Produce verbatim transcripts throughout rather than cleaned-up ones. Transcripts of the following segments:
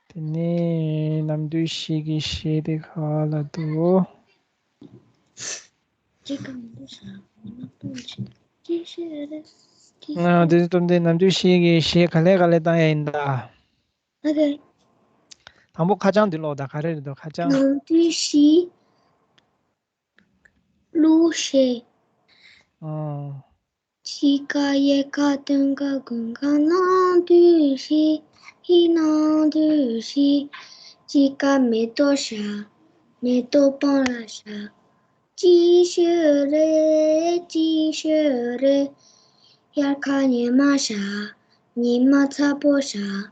དེ་ནས་ནམ་དུས་བཞི་གི་བཞི་དེ་ག་ལ་འདུག་ཅི་ག་མི་འདུག་ཤག་ཅི་ཤེས་རེད། ཅི་ང་དེ་ཚོ་དེ་ནམ་དུས་བཞི་གི་བཞི་ག་ལེ་ག་ལེ་བཏང་ཡ་ཡིན་ད། ཨ་རེད། དང་པོ་ཁ་བྱང་འདི་ཀློག་ད། ག་རེ་རེད་འདུག་ཁ་བྱང་། ནམ་དུས་བཞི། གླུ་གཞས། ཨོ། དཔྱིད་ཀ་དབྱར་ཀ་སྟོན་ཀ་དགུན་ཁ་ནམ་དུས་བཞི། ཧི་ནམ་དུས་བཞི། དཔྱིད་ཀ་མེ་ཏོག་ཤར། མེ་ཏོག་སྤང་ལ་ཤར། ཅི་ཤོད་རེད། ཅི་ཤོད་རེད། དབྱར་ཁ་ཉི་མ་ཤར། ཉི་མ་ཚ་པོ་ཤར།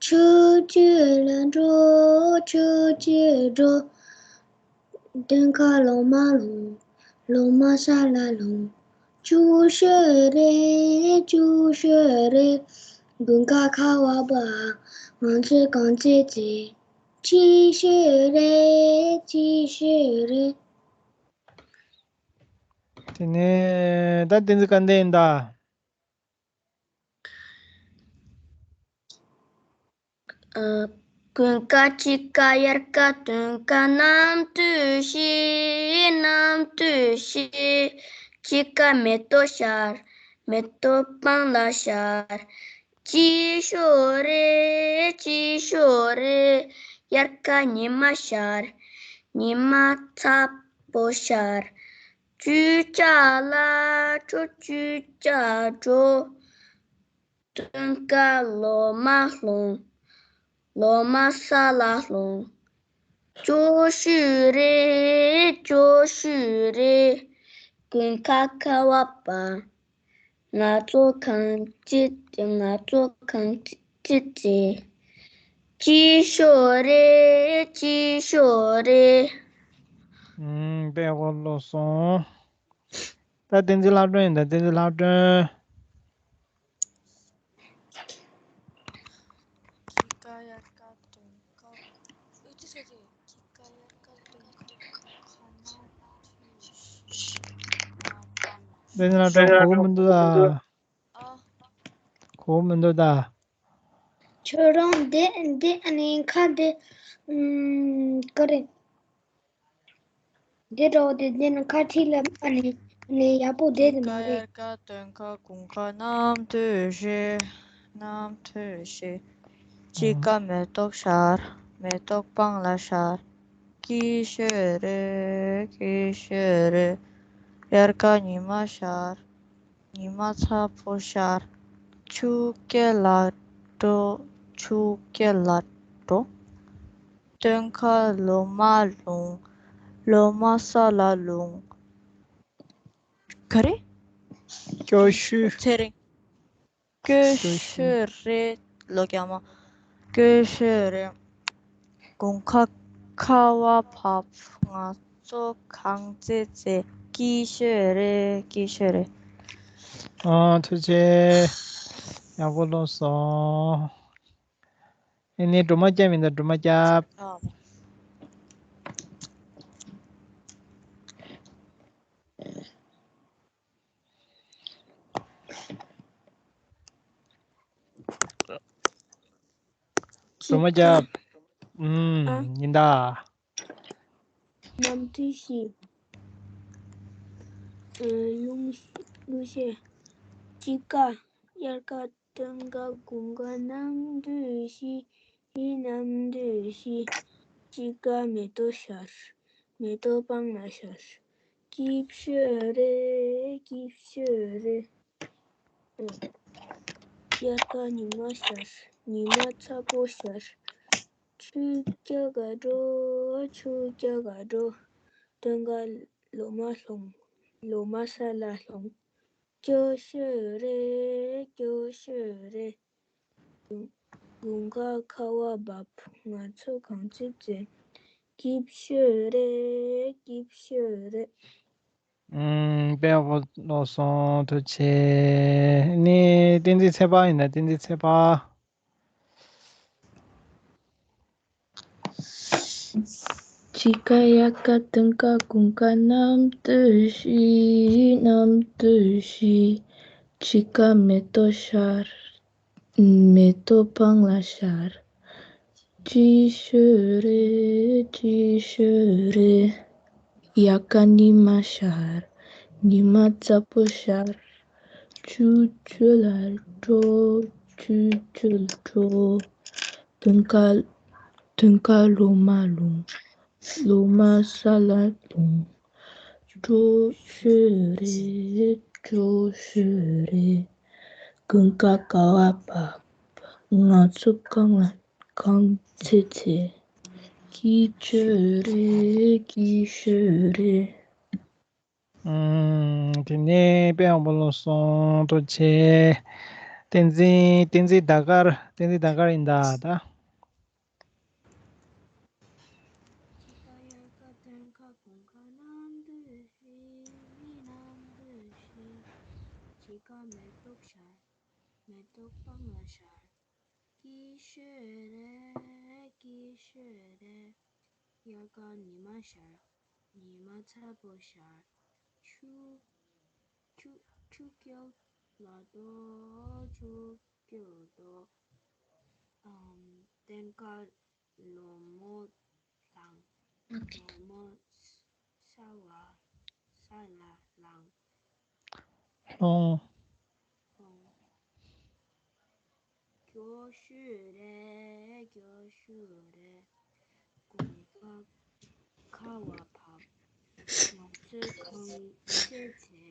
ཆུ་རྒྱུད་ལ་འགྲོ། ཆུ་རྒྱུད་འགྲོ། སྟོན་ཁ་ལོ་མ་ལོངས། ལོ་མ་ས་ལ་ལོངས། ཅི་ཤོད་རེད། ཅི་ཤོད་རེད། དགུན་ཁ་ཁ་བ་བབས། ང་ཚོས་གངས་རྩེད་རྩེད། ཅི་ཤོད་རེད། ཅི་ཤོད་རེད། དེ་ནས་ད་བསྟན་འཛིན་སྐལ་ལྡན་ཡིན་ད། ཨ། དགུན་ཁ་དཔྱིད་ཀ་དབྱར་ཁ་སྟོན་ཁ་ནམ་དུས་བཞི། ནམ་དུས་བཞི། དཔྱིད་ཀ་མེ་ཏོག་ཤར། མེ་ཏོག་སྤང་ལ་ཤར། ཅི་ཤོད་རེད། ཅི་ཤོད་རེད། དབྱར་ཁ་ཉི་མ་ཤར། ཉི་མ་ཚ་པོ་ཤར། ཆུ་རྒྱུད་ལ་འགྲོ། ཆུ་རྒྱུད་འགྲོ། སྟོན་ཁ་ལོ་མ་ལོངས། ལོ་མ་ས་ལ་ལོངས། ཅི་ཤོད་རེད། ཅི་ཤོད་རེད། དགུན་ཁ་ཁ་བ་བབས། ང་ཚོས་གངས་རྩེད། ང་ཚོས་གངས་རྩེད་རྩེད། ཅི་ཤོད་རེད། ཅི་ཤོད་རེད། ཨུམ། དཔེ་ཡག་པོ་ཀློག་སོང་། ད་བསྟན་འཛིན་ལྷག་སྒྲོན་ཡིན་ད། བསྟན་འཛིན་ལྷག་སྒྲོན། དཔྱིད་ཀ་དབྱར་ཁ་སྟོན་ཁ། ཨུ་ཅི་ཟེར་གྱི། དཔྱིད་ཀ་དབྱར་ཁ་སྟོན་ཁ། བསྟན་འཛིན་ལྷག་སྒྲོན་གོ་གི་མི་འདུག་ད། ཨ། གོ་གི་མི་འདུག་ད། ཁྱོད་རང་འདི་འདི་ཨ་ནི་ཁ་འདི། ཨུམ། ག་རེ། འདི་འདྲ་བོ་དེ་འདི་ནི་ཁ་ཁྲིད་ལ་ཨ་ནི་ཨ་ནི་ཡག་པོ་བསྡད་དེ་མ་རེད། དཔྱིད་ཀ་དབྱར་ཁ་སྟོན་ཁ། དགུན་ཁ་ནམ་དུས་བཞི། ནམ་དུས་བཞི། དཔྱིད་ཀ་མེ་ཏོག་ཤར། མེ་ཏོག་སྤང་ལ་ཤར། སྐྱིད་ཤོས་རེད། སྐྱིད་ཤོས་རེད། དབྱར་ཁ་ཉི་མ་ཤར། ཉི་མ་ཚ་པོ་ཤར། ཆུ་རྒྱུད་ལ་འགྲོ། ཆུ་རྒྱུད་ལ་འགྲོ། སྟོན་ཁ་ལོ་མ་ལོངས། ལོ་མ་ས་ལ་ལོངས། ག་རེ། སྐྱོ་ཤོས། ཚེ་རིང་། སྐྱོ་ཤོས་རེད། ལོ་རྒྱ་མ། སྐྱོ་ཤོས་རེད། དགུན་ཁ་ཁ་བ་བབས། ང་ཚོས་གངས་རྩེད་རྩེད། སྐྱིད་ཤོས་རེད། སྐྱིད་ཤོས་རེད། ཨ། ཐུགས་རྗེ་ཆེ། ཡག་པོ་ཀློག་སོང་། ཨེ་ནི་སྒྲོལ་མ་སྐྱབས་ཡིན་ད། སྒྲོལ་མ་སྐྱབས། ཨ། སྒྲོལ་མ་སྐྱབས། ཨུམ། ཨ། ཡིན་ད། ནམ་དུས་བཞི། ཨ། གླུ་གླུ་གཞས། དཔྱིད་ཀ་དབྱར་ཁ་སྟོན་ཁ། དགུན་ཁ་ནམ་དུས་བཞི། ཡི་ནམ་དུས་བཞི། དཔྱིད་ཀ་མེ་ཏོག་ཤར། མེ་ཏོག་སྤང་ལ་ཤར། སྐྱིད་ཤོས་རེད། སྐྱིད་ཤོས་རེད། དབྱར་ཁ་ཉི་མ་ཤར། ཉི་མ་ཚ་པོ་ཤར། ཆུ་རྒྱུད་ལ་འགྲོ། ཆུ་རྒྱུད་ལ་འགྲོ། སྟོན་ཁ་ལོ་མ་ལོངས། ལོ་མ་ས་ལ་ལོངས། སྐྱོ་ཤོས་རེད། སྐྱོ་ཤོས་རེད། དགུན་ཁ་ཁ་བ་བབས། ང་ཚོས་གངས་རྩེད་རྩེད། སྐྱིད་ཤོས་རེད། སྐྱིད་ཤོས་རེད། ཨུམ། དཔེ་ཡག་པོ་ཀློག་སོང་། ཐུགས་རྗེ་ཆེ། ཨ་ནི་བསྟན་འཛིན་ཚེ་དཔག་ཡིན་ད། བསྟན་འཛིན་ཚེ་དཔག། དཔྱིད་ཀ་དབྱར་ཁ་སྟོན་ཁ། དགུན་ཁ་ནམ་དུས་བཞི། ནམ་དུས་བཞི། དཔྱིད་ཀ་མེ་ཏོག་ཤར། མེ་ཏོག་སྤང་ལ་ཤར། ཅི་ཤོད་རེད། ཅི་ཤོད་རེད། དབྱར་ཁ་ཉི་མ་ཤར། ཉི་མ་ཚ་པོ་ཤར། ཆུ་ཆུ་ལ་འགྲོ། ཆུ་ཆུ་ལ་འགྲོ། དུང་དཀར། དུང་དཀར་ལོ་མ་ལོང་། ལོ་མ་ས་ལ་ལྷུང་། དྲོ་ཤོད་རེད། དྲོ་ཤོད་རེད། དགུན་ཁ་ཁ་བ་བབས། ང་ཚོ་གངས་ལ་གངས་ཚེ་ཚེ། སྐྱིད་ཤོད་རེད། སྐྱིད་ཤོད་རེད། ཨུམ། དེ་ནས་དཔེ་ཡག་པོ་ལོ་སོང་། ཐུགས་རྗེ་ཆེ། བསྟན་འཛིན། བསྟན་འཛིན་ཟླ་དཀར། བསྟན་འཛིན་ཟླ་དཀར་ཡིན་ད་ད། དཔྱིད་ཀ་དབྱར་ཁ་སྟོན་ཁ་དགུན་ཁ་ནམ་དུས་ཤིག་ནམ་དུས་ཤིག་དཔྱིད་ཀ་མེ་ཏོག་ཤར། མེ་ཏོག་སྤང་ལ་ཤར། སྐྱིད་ཤོད་རེད། སྐྱིད་ཤོད་རེད། དབྱར་ཁ་ཉི་མ་ཤར། ཉི་མ་ཚ་པོ་ཤར། ཆུ་ཆུ་ཆུ་རྐྱལ་ལ་འགྲོ། ཆུ་རྐྱལ་འགྲོ། ཨམ། སྟོན་ཁ་ལོ་མ་ལངས། ལོ་མ་ས་ལ་ས་ལ་ལངས། ལྷུང་། ལྷུང་། སྐྱོ་ཤོས་རེད། སྐྱོ་ཤོས་རེད། དགུན་ཁ་ཁ་བ་བབས། ང་ཚོའི་གངས་ཚེ་ཚེ།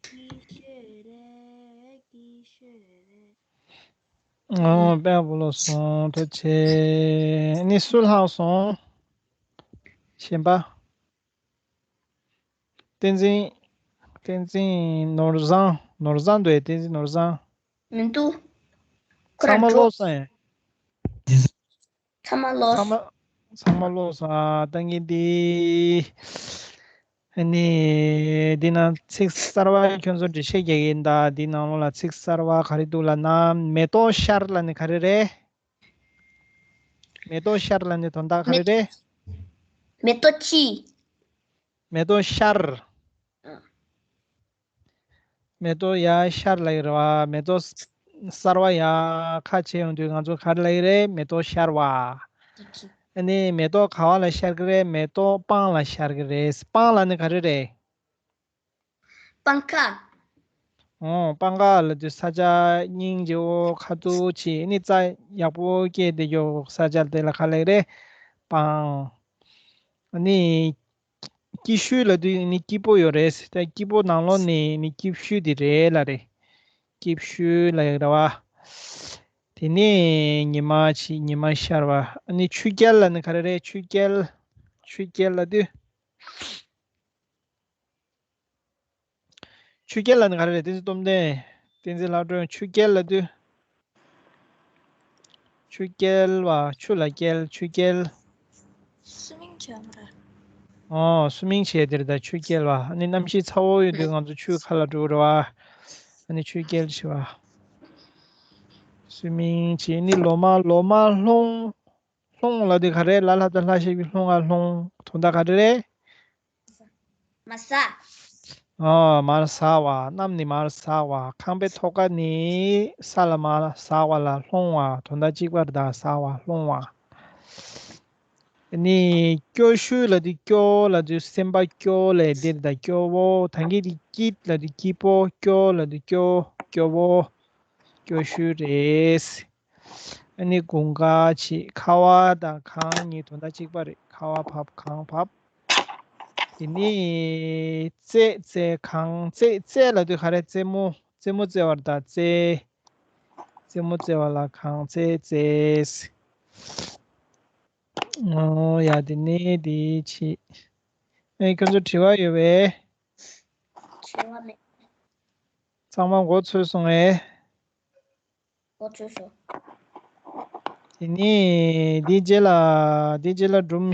སྐྱིད་ཤོས་རེད། སྐྱིད་ཤོས་རེད། ཨོ། དཔེ་ཡག་པོ་ལོ་སོང་། ཐུགས་རྗེ་ཆེ། ནི་སུ་ལྷག་སོང་། གཞན་པ། བསྟན་འཛིན། བསྟན་འཛིན་ནོར་བཟང་། ནོར་བཟང་འདུག་ཨེ། བསྟན་འཛིན་ནོར་བཟང་། མི་འདུག་ཁོ་རང་ཚང་མ་འགྲོ། ཀློག་སོང་ཨེ། ཚང་མ་ཀློག་ཚང་མ། ཚང་མ་ཀློག་སོང་ཨ། ད་ངས་འདི། ཨ་ནི། འདི་ནང་ཚིག་གསར་བ་ཁྱོད་ཚོ་འགྲེལ་བཤད་རྒྱག་གི་ཡིན་ད། འདི་ནང་ལོགས་ལ་ཚིག་གསར་བ་ག་རེ་འདུག་ལབ་ན། མེ་ཏོག་ཤར་ལབ་ནི་ག་རེ་རེད། མེ་ཏོག་ཤར་ལབ་ནི་དོན་དག་ག་རེ་རེད། མེ་ཏོག་ཅི། མེ་ཏོག་ཤར། ཨ། མེ་ཏོག་ཡར་ཤར་ལབ་ཀྱི་རེད་བ། མེ་ཏོག་གསར་བ་ཡར་ཁ་ཕྱེ་ཡོང་དུས་ང་ཚོ་ག་རེ་ལབ་ཀྱི་རེད། མེ་ཏོག་ཤར་བ། ཨ་ནི་མེ་ཏོག་ག་བ་ལ་ཤར་གྱི་རེད། མེ་ཏོག་སྤང་ལ་ཤར་གྱི་རེད། སྤང་ལབ་ནི་ག་རེ་རེད། སྤང་ཁ། ཨོ། སྤང་ཁ་ལབ་དུས་ས་ཆ་སྙིང་རྗེ་བོ་ཁ་ཐུག་ཅིག་ནི་རྩྭ་ཡག་པོ་སྐྱེས་བསྡད་རྒྱུ་ས་ཆ་དེ་ལ་ག་ལབ་ཀྱི་རེད། སྤང་། ཨ་ནི། སྐྱིད་ཤོས་ལབ་དུས་ནི་སྐྱིད་པོ་ཡོད་རེད། ད་སྐྱིད་པོ་ནང་ལོགས་ནས་ནི་སྐྱིད་ཤོས་དེ་རེད་ལབ་རེད། སྐྱིད་ཤོས་ལབ་ཡག་རེད་བ། དེ་ནས་ཉི་མ་ཕྱེད། ཉི་མ་ཤར་བ། ཨ་ནི་ཆུ་རྐྱལ་ལབ་ནི་ག་རེ་རེད། ཆུ་རྐྱལ། ཆུ་རྐྱལ་ལབ་དུས། ཆུ་རྐྱལ་ལབ་ནི་ག་རེ་རེད། བསྟན་འཛིན་སྟོབས་ལྡན། བསྟན་འཛིན་ལྷག་སྒྲོན། ཆུ་རྐྱལ་ལབ་དུས། ཆུ་རྐྱལ་བ། ཆུ་ལ་རྐྱལ། ཆུ་རྐྱལ། སུ་མིང་བྱས་པ་རེད། ཨོ། སུ་མིང་བྱས་དེ་རེད་ད། ཆུ་རྐྱལ་བ། ཨ་ནི་གནམ་གཤིས་ཚ་བོ་ཡོད་དུས་ང་ཚོ་ཆུའི་ཁ་ལ་འགྲོ་རེད་བ། ཨ་ནི་ཆུ་རྐྱལ་བྱས་པ། སུ་མིང་བྱས་ནི་ལོ་མ། ལོ་མ་ལྷུང་། ལྷུང་ལབ་དུས་ག་རེ། ལ་ལ་བཏགས་ལྷ་ཞབས་ཀྱུ་ལྷུ་ང་ལྷུང་། དོན་དག་ག་རེ་རེད། མར་ཟག་ཨ། མར་ཟག་བ། གནམ་ནས་མར་ཟག་བ། ཁང་པའི་ཐོག་ཁ་ནས་ས་ལ་མར་ཟག་བ་ལ་ལྷུང་བ་དོན་དག་གཅིག་པ་རེད་ད། ཟག་བ། ལྷུང་བ། ནི་སྐྱོ་ཤོས་ལབ་དུས། སྐྱོ་ལབ་དུས་སེམས་པ་སྐྱོ་ལབ་དེ་རེད་ད། སྐྱོ་བོ། ད་གིན་དེ་སྐྱིད་ལབ་དུས་སྐྱིད་པོ། སྐྱོ་ལབ་དུས་སྐྱོ། སྐྱོ་བོ། སྐྱོ་ཤོས་རེད། ཨ་ནི་དགུན་ཁ་ཕྱེད། ཁ་བ་དང་གངས་གཉིས་དོན་དག་གཅིག་པ་རེད། ཁ་བ་བབས། གངས་བབས། དེ་ནས་བཙས། བཙས། གངས་བཙས། བཙས་ལབ་དུས་ག་རེ། རྩེད་མོ། རྩེད་མོ་རྩེ་བ་རེད་ད། རྩེད། རྩེད་མོ་རྩེ་བ་ལ་གངས་རྩེད་རྩེས། ཨོ་ཡ། དེ་ནས་དེ་ཕྱེད། ཨེ། ཁྱོད་ཚོ་དྲི་བ་ཡོད་པས། དྲི་བ་མེད། ཚང་མ་མགོ་ཚོས་སོང་ངས། ཨོ། ཚོས་སོང་། དེ་ནས་འདི་རྗེས་ལ། འདི་རྗེས་ལ་སྒྲུང་